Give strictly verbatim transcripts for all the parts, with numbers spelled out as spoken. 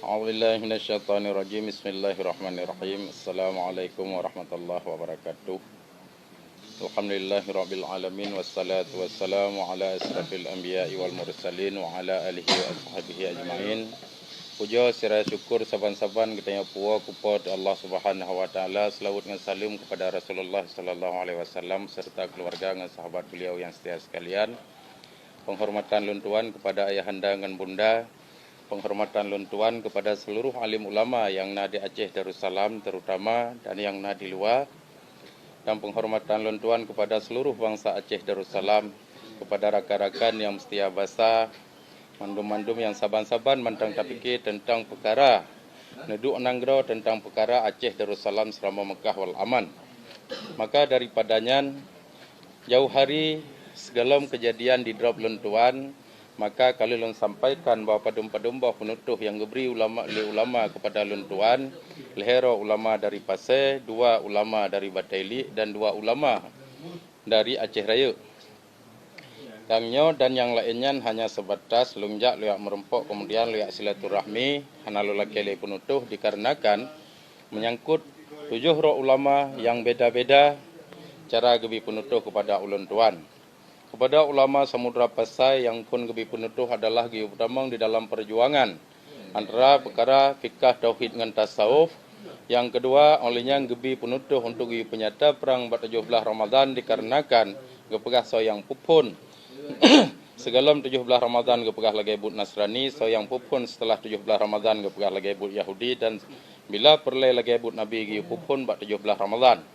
A'udzubillahi minasyaitonirrajim. Bismillahirrahmanirrahim. Assalamualaikum warahmatullahi wabarakatuh. Alhamdulillahirabbil alamin, wassalatu wassalamu ala asyrafil anbiya'i wal mursalin wa ala alihi wa ashabihi ajmain. Puja sira syukur saban-saban geutanyoe puwoe keu Po teu Allah Subhanahu wa Taala, seulaweuet ngon saleuem keupada Rasulullah sallallahu alaihi wasallam serta keuluwarga ngon sahabat beliau nyang seutia sekalian. Peunghormatan lôn tuan keupada ayahanda ngon bunda, peunghormatan lôn tuan keupada seuluruh alim ulama nyang na di Aceh Darussalam terutama dan nyang na di luwa, dan peunghormatan lôn tuan keupada seuluruh bansa Aceh Darussalam, keupada rakan-rakan nyang seutia basa, mandum-mandum nyang saban-saban mantong tapike teuntang peukara neuduek nanggroe, teuntang peukara Aceh Darussalam Seuramoe Meukah wal Aman. Maka daripada nyan, jauh hari sigohlom keujadian di drob lôn tuan, maka ka lheueh lôn sampaikan bahwa padum-padum boh peunutoh nyang geubri ulama, lé ulama keupada lôn tuan, lhée droe ulama dari Pasé, dua ulama dari Batailik, dan dua ulama dari Aceh Rayeuk. Tanyoe dan nyang laén nyan hanya seubatas lôn jak lôn jak meurumpok, keumudian lôn jak silaturahmi, hana lôn lakée lé peunutoh, dikarenakan meunyangkot tujoh droe ulama nyang beda-beda cara geubri peunutoh keupada ulôn tuan. Keupada ulama Samudra Pasai nyang phon geubri peunutoh adalah geuyue peutamong di dalam peujuangan antara peukara fikah tauhid ngon tasawuf. Nyang keudua, óh lheueh nyan geubri peunutoh untuk geuyue peunyata prang bak tujoh blaih Ramadhan, dikarenakan geupeugah soe nyang peuphon sigohlom tujoh blaih Ramadhan geupeugah lagée buet Nasrani, soe nyang peuphon seuteulah tujoh blaih Ramadhan geupeugah lagée buet Yahudi, dan bila peureulée lagée buet Nabi geuyue peuphon bak tujoh blaih Ramadhan.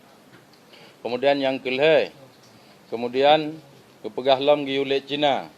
Keumudian nyang keulhée, keumudian geupeugah lom geuyue lé Cina.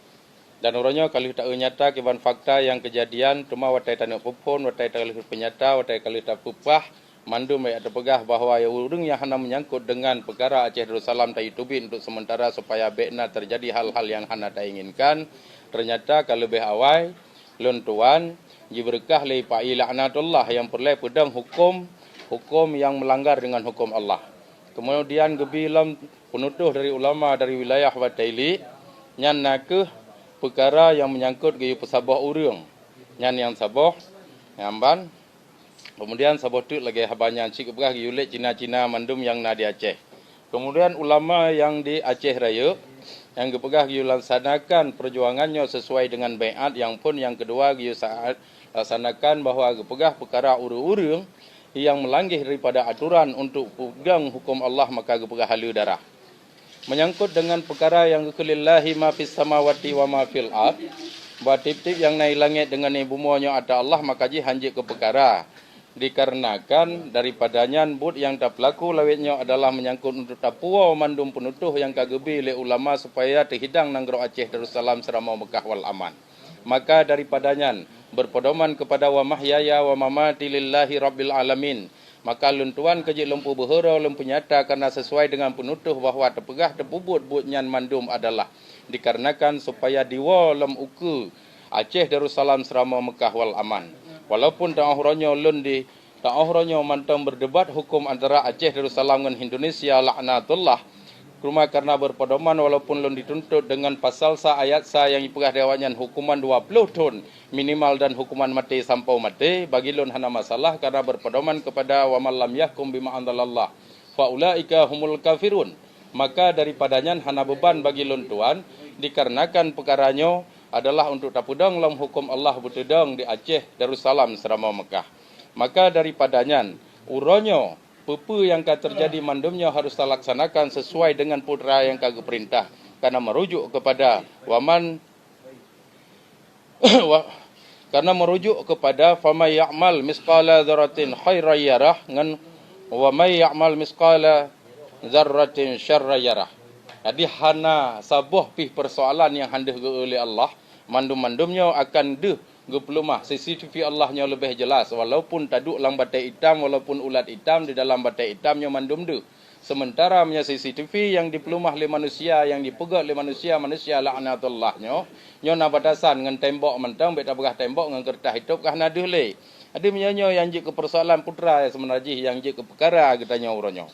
Dan uroe nyoe ka lheueh taeu nyata kiban fakta nyang keujadian, teuma watée taneuk peuphon, watée ka lheueh peunyata, watée ka lheueh tapeupah, mandum bék tapeugah bahwa ureuëng nyang hana meunyangkot deungon peukara Aceh Darussalam tayue teubiet untuk seumeuntara supaya bék na teujadi hal-hal nyang hana tainginkan. Teunyata ka leubeh awai lôn tuan jibeureukah lé Pak I laknatullah nyang peureulée peudong huköm, huköm nyang meulanggar deungon huköm Allah. Keumudian geubri lom peunutoh dari ulama dari wilayah Batailik, nyan na kheueh peukara nyang meunyangkot geuyue peusaboh ureuëng. Nyan nyang saboh, nyang ban. Keumudian saboh teuk lagée haba nyan cit geupeugah geuyue lé Cina-Cina mandum nyang na di Aceh. Keumudian ulama nyang di Aceh Rayeuk nyang geupeugah geuyue laksanakan peujuangan nyoe sisuai deungon baiat nyang phon, nyang keudua geuyue sa-, laksanakan bahwa geupeugah peukara ureuëng-ureuëng nyang meulanggar daripada atoran untuk peudong huköm Allah, maka geupeugah haleue darah. Meunyangkot deungon peukara nyang geukheun, "Lillahi ma fis samawati wa ma fil ard", bahwa tieb-tieb nyang na i langét deungon i bumoe nyoe atra Allah, maka jih hanjeuet keu peukara. Dikarenakan daripada nyan buet nyang tapeulaku lawét nyoe adalah meunyangkot untuk tapuwoe mandum peunutoh nyang ka geubri lé ulama supaya teuhidang nanggroe Aceh Darussalam Seuramoe Meukah wal Aman. Maka daripada nyan, berpedoman kepada "Wa mahyaya wa mamati lillahi rabbil alamin", maka lôn tuan ka jeuet lôn peubeuhuro lôn peunyata karena sesuai dengan peunutoh bahwa teupeugah teupeubuet buet nyan mandum adalah dikarenakan supaya diwoe lom ukeue Aceh Darussalam Seuramoe Meukah wal Aman. Walaupun teuoh uroe nyoe lôn di Teuoh uroe nyoe mantong berdebat huköm antara Aceh Darussalam ngon Indonesia laknatullah. Cuma karena berpedoman walaupun lôn dituntut dengan pasal sa ayat sa nyang jipeugah di awaknyan hukuman dua puluh thon minimal dan hukuman maté sampoe maté, bagi lôn hana masalah karena berpedoman kepada "Wa man lam yahkum bima anzalallah fa ulaika humul kafirun." Maka daripada nyan hana beuban bagi lôn tuan, dikarenakan peukara nyoe adalah untuk tapeudong lom huköm Allah beuteudong di Aceh Darussalam Seuramoe Meukah. Maka daripada nyan, uroe nyoe, peue-peue nyang ka teujadi mandum nyoe harôh talaksanakan sesuai deungon peue nyang ka geupeurintah, karena merujuk keupada "Wa man", wa-, karena merujuk keupada "Fa may ya'mal misqala dzarratin khairan yarah" ngon "Wa may ya'mal misqala dzarratin syarran yarah". Jadi, hana saboh pih peusoalan nyang han deuh geu-eu lé Allah, mandum-mandum nyoe akan deuh geupeuleumah. C C T V Allah nyoe leubeh jeulaih, walaupun taduek lam batée itam, walaupun ulat itam, di dalam batée itam nyoe mandum deuh. Seumeuntara meunyoe C C T V nyang jipeuleumah lé manusia, nyang jipeugét lé manusia, manusia laknatullah nyoe, nyoe na batasan ngon tembok mantong, bék tapeugah tembok ngon keureutah itôb ka hana deuh lé. Jadi meunyoe nyoe nyang jeuet keu peusoalan peukara, seumeunara jih nyang jeuet keu peukara geutanyoe uroe nyoe.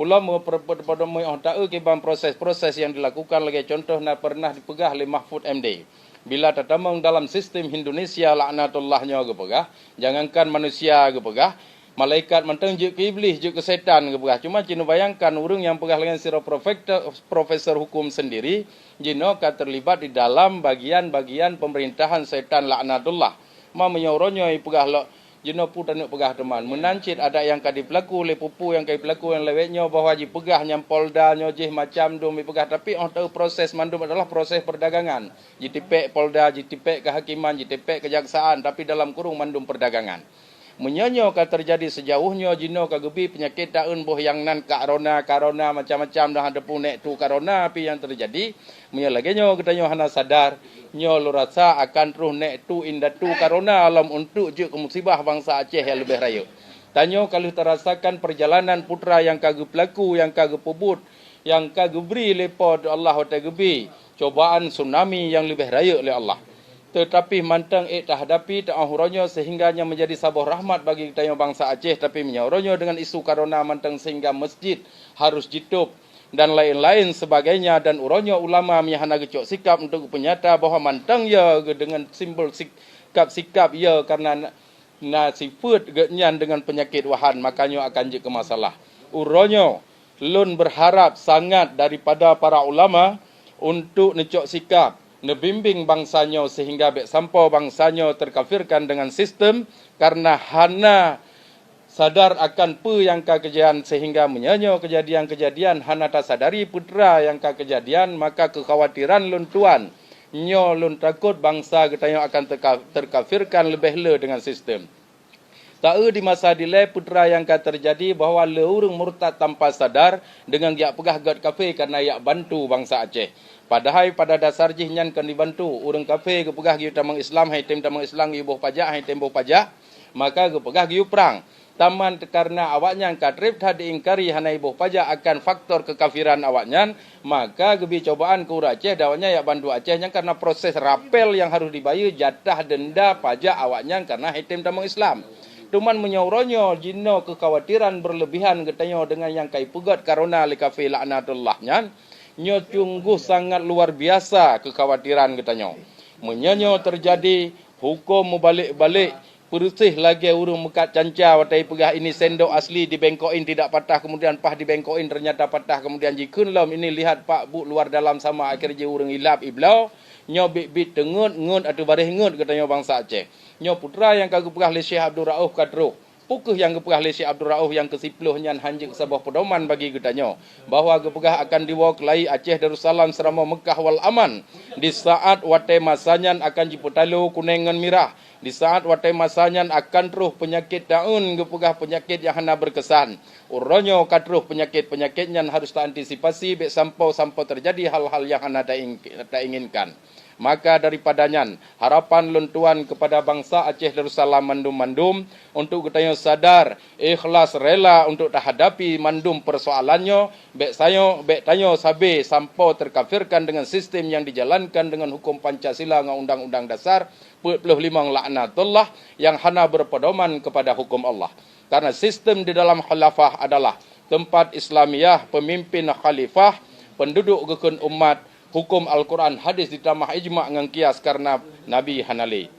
Pula meu-, per-, per-, per-, meu-, oh, taeu kiban proses-proses nyang dilakukan lagée contoh na pernah dipeugah lé Mahfud M D. Bila tatamong dalam sistem Indonesia laknatullah nyoe geupeugah, jangankan manusia geupeugah, malaikat mantong jeuet keu iblih, jeuet keu setan geupeugah. Cuma ci neubayangkan ureuëng nyang peugah lagée sidroe profekto-, profesor hukum sendiri, jinoe ka terlibat di dalam bagian-bagian pemerintahan setan laknatullah. Ma meunyoe uroe nyoe ipeugah lok, jinoe peue taneuk peugah teuma. Meunan cit adak nyang ka dipeulaku lé peue-peue nyang ka dipeulaku nyang lewat nyoe bahwa jipeugah nyang Polda nyoe jih macam dum jipeugah, tapi óh taeu proses mandum adalah proses perdagangan. Jitipék Polda, jitipék kehakiman, jitipék kejaksaan, tapi dalam kurung mandum perdagangan. Meunyoe nyoe ka teujadi sejauh nyoe jinoe ka geubi peunyakét taeun boh nyang nan corona, corona macam-macam dah ada pun nek tu corona api nyang teujadi. Meunyoe lagée nyoe geutanyoe hana sadar, nyoe lôn rasa akan troh nek tu indatu corona lom untuk jeuet keu musibah bansa Aceh nyang leubeh rayeuk. Tanyoe ka lheueh tarasakan perjalanan putra nyang ka geupeulaku, nyang ka geupeubuet, nyang ka geubri lé Po teu Allah watée geubi cobaan tsunami nyang leubeh rayeuk lé Allah. Teutapi mantong ék tahadapi teuh uroe nyoe sehingga nyan menjadi saboh rahmat bagi geutanyoe bansa Aceh, tapi meunyoe uroe nyoe deungon isu corona mantong sehingga masjid harus jitôb dan laén-laén sebagainya, dan uroe nyoe ulama meuhana geucok sikap untuk geupeunyata bahwa mantong ya deungon simbol sikap-sikap ya karena na sifeuet geuh nyan deungon peunyakét wahan, maka nyoe akan jeuet keu masalah. Uroe nyoe, lôn beurharab sangat daripada para ulama untuk neucok sikap, neubimbing bansa nyoe sehingga bék sampoe bansa nyoe teukafirkan deungon sistem karena hana sadar akan peue nyang ka keujadian sehingga meunyoe nyoe keujadian-keujadian hana tasadari peue teuma nyang ka keujadian, maka keukhawatiran lôn tuan. Nyoe lôn takot bansa geutanyoe akan teuka-, teukafirkan leubeh le deungon sistem. Taeu di masa dilée peue teuma nyang ka teujadi bahwa le ureuëng murtad tanpa sadar deungon jak peugah gét kafé kareuna jak bantu bansa Aceh. Padahai pada dasar jih nyan kon dibantu. Ureuëng kafé geupeugah geuyue tamong Islam, hai tem tamong Islam, geuyue boh pajak, hai tem boh pajak, maka geupeugah geuyue prang. Taman kareuna awaknyan ka treb that diingkari hana iboh pajak akan faktor keukafiran awaknyan, maka geubi cobaan keu ureuëng Aceh dan awaknyan jak bantu Aceh nyan kareuna proses rapel nyang harôh dibayeue jatah denda pajak awaknyan kareuna hai tem tamong Islam. Teuma meunyoe uroe nyoe jinoe keukhawatiran beureulebihan geutanyoe deungon nyang ka ipeugét corona lé kafé laknatullah nyan, nyoe sunggoh sangat luar biasa keukhawatiran geutanyoe. Meunyoe nyoe teujadi, huköm meubalek-balek, peureuséh lagée ureuëng meukat canca watée peugah ini sendok asli di Bengkok in tidak patah, kemudian pah di Bengkok in ternyata patah, kemudian jikheun lom ini lihat pak buet luar dalam sama akhé jih ureuëng ilab ibloe. Nyoe biet-biet teungeut-ngeut ateueh baréh ngeut geutanyoe bansa Aceh. Nyoe peue teuma nyang ka geupeugah lé Syekh Abdul Rauf ka troh. Peu kheueh nyang geupeugah lé Syekh Abdul Rauf nyang keusiploh nyan hán jeuet saboh peudoman bagi geutanyoe, bahwa geupeugah akan diwoe keulai Aceh Darussalam seuramoe Meukah wal aman, di saat watée masa nyan akan jipeutaloe kuneng ngon mirah, di saat watée masa nyan akan troh peunyakét taeun geupeugah peunyakét nyang hana beureukesan. Uroe nyoe ka troh peunyakét-peunyakét nyan harôh taantisipasi bék sampoe-sampoe teujadi hal-hal nyang hana taing-, tainginkan. Maka daripada nyan, harapan lôn tuan keupada bansa Aceh Darussalam mandum-mandum untuk geutanyoe sadar, ikhlas, rela untuk tahadapi mandum peusoalan nyoe, bék sayoe, bék tanyoe sabe sampoe teukafirkan deungon sistem nyang dijalankan deungon huköm Pancasila ngon Undang-Undang Dasar peuet ploh limong laknatullah nyang hana beureupedoman keupada huköm Allah. Karena sistem di dalam khilafah adalah tempat Islamiyah, peumimpin khalifah, peunduduk geukheun umat, huköm Al-Quran, hadis ditamah ijma ngon kias karena Nabi hana lé.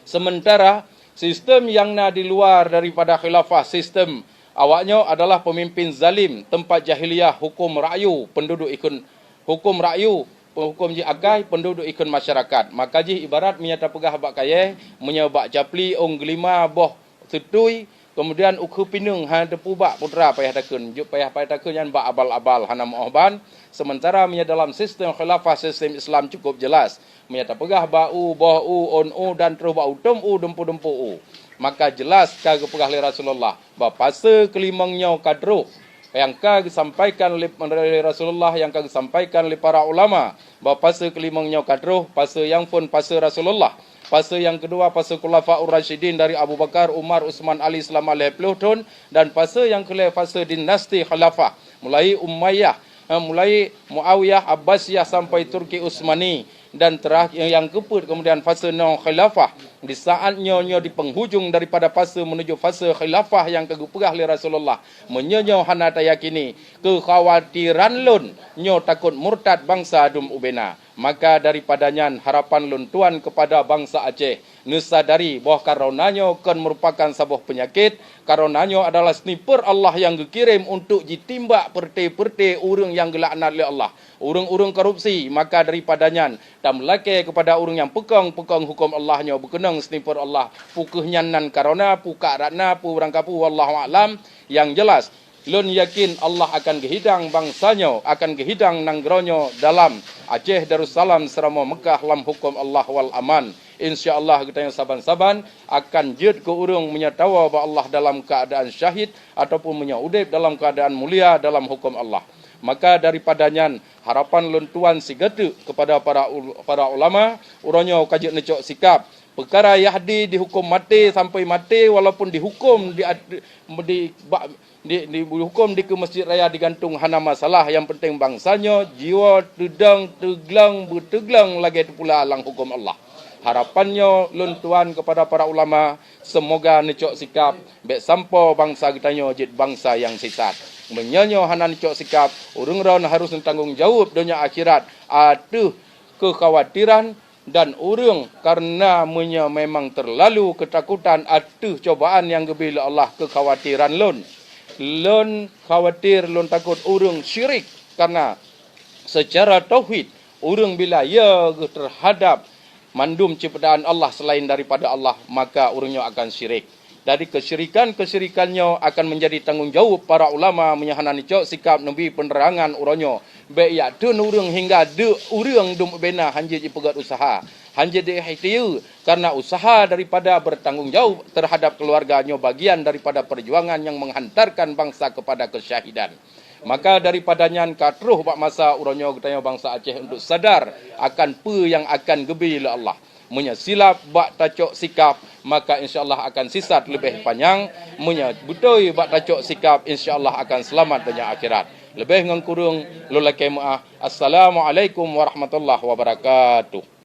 Sementara sistem nyang na di luar daripada khilafah, sistem awaknyoe adalah peumimpin zalim, tempat jahiliyah, huköm ra'yu, peunduduk ikheun huköm ra'yu, huköm jih akai, peunduduk ikheun masyarakat. Maka jih ibarat meunyoe tapeugah bak kayée, meunyoe bak capli ôn geulima boh seutui, kemudian ukeue pineung hana teupubak peue teuma payah takheun. Jeuet payah-payah takheun nyan bak abal-abal hana meuoh ban. Sementara meunyoe dalam sistem khilafah, sistem Islam cukup jelas. Meunyoe tapeugah bak u, boh u, ôn u dan troh bak u tom u, dumpu-dumpu u, maka jelas ka geupeugah lé Rasulullah, bak fase keulimong nyoe ka troh. Nyang ka geusampaikan lé, lé Rasulullah, nyang ka geusampaikan lé para ulama, bak fase keulimong nyoe ka troh, fase nyang phon fase Rasulullah. Fase nyang keudua, fase Khulafaur Rasyidin dari Abu Bakar, Umar, Utsman, Ali seulama lhée ploh thon, dan fase nyang keulhée fase dinasti khilafah, mulai Umayyah, eh, mulai Muawiyah, Abbasiyah sampai Turki Utsmani, dan terakhir nyang keupeuet kemudian fase nyoe khilafah. Di saat nyoe, nyoe di penghujung daripada fase menuju fase khilafah nyang ka geupeugah lé Rasulullah. Meunyoe nyoe hana tayakini, keukhawatiran lôn nyoe takot murtad bansa dum ubena. Maka daripada nyan, harapan lôn tuan kepada bansa Aceh, neusadari bahwa corona nyoe kon merupakan saboh peunyakét, corona nyoe adalah sniper Allah nyang geukirém untuk jitimbak peureté-peureté ureuëng nyang geulaknat lé Allah, ureuëng-ureuëng korupsi. Maka daripada nyan, tameulakée kepada ureuëng nyang peukong-peukong huköm Allah nyoe beukeunong sniper Allah, peu kheueh nyan nan corona, peu ka ratna, peu barangkapeue, wallahu a'lam. Nyang jeulaih, lôn yakin Allah akan geuhidang bansa nyoe, akan geuhidang nanggroe nyoe dalam Aceh Darussalam Seuramoe Meukah lam huköm Allah wal aman. Insya Allah geutanyoe saban-saban akan jeuet keu ureuëng meunyoe tawoe bak Allah dalam keuadaan syahid ataupun meunyoe udeb dalam keuadaan mulia dalam huköm Allah. Maka daripada nyan, harapan lôn tuan sigateuk kepada para ul-, para ulama, uroe nyoe ka jeuet neucok sikab. Peukara Yahdi dihuköm maté sampai maté, walaupun dihuköm di at-, di, bak, di, di, dihuköm dikeue Masjid Raya digantung hana masalah, nyang penting bansa nyoe jiwoe teudong teuglong beuteuglong lagée teupula lam huköm Allah. Harapan nyoe lôn tuan kepada para ulama, seumoga neucok sikab, bék sampoe bansa geutanyoe jeuet bansa nyang sisat. Meunyoe nyoe hana neucok sikab, ureuëng droen harôh neutanggong jaweueb donya akhirat ateueh keukhawatiran dan ureuëng, kareuna meunyoe memang teulalu keutakutan ateueh cobaan nyang geubri lé Allah keukhawatiran lôn. Lôn khawatir, lôn takot ureuëng syirik, kareuna seucara tauhid ureuëng bila ya geuh teuhadab mandum ciptaan Allah seulaén daripada Allah, maka ureuëng nyoe akan syirik. Dari keusyirikan-keusyirikan nyoe akan meunjadi tanggong jaweueb para ulama meunyoe hana neucok sikab neubri peunerangan uroe nyoe. Bék jak theun ureuëng hingga deuk ureuëng dum ubena hanjeuet jipeugét useuha, hanjeuet jiikhtieu, kareuna useuha daripada beutanggong jaweueb teuhadab keuluwarga nyoe bagian daripada peujuangan nyang meuhantarkan bansa keupada keusyahidan. Maka daripada nyan ka troh bak masa uroe nyoe geutanyoe bansa Aceh untuk sadar akan peue nyang akan geubri lé Allah. Meunyoe silap bak tacok sikab, maka insya Allah akan sisat leubeh panyang. Meunyoe beutôi bak tacok sikab, insya Allah akan seulamat donya akhirat. Leubeh ngon kureueng lôn lakée meuáh. Assalamualaikum warahmatullahi wabarakatuh.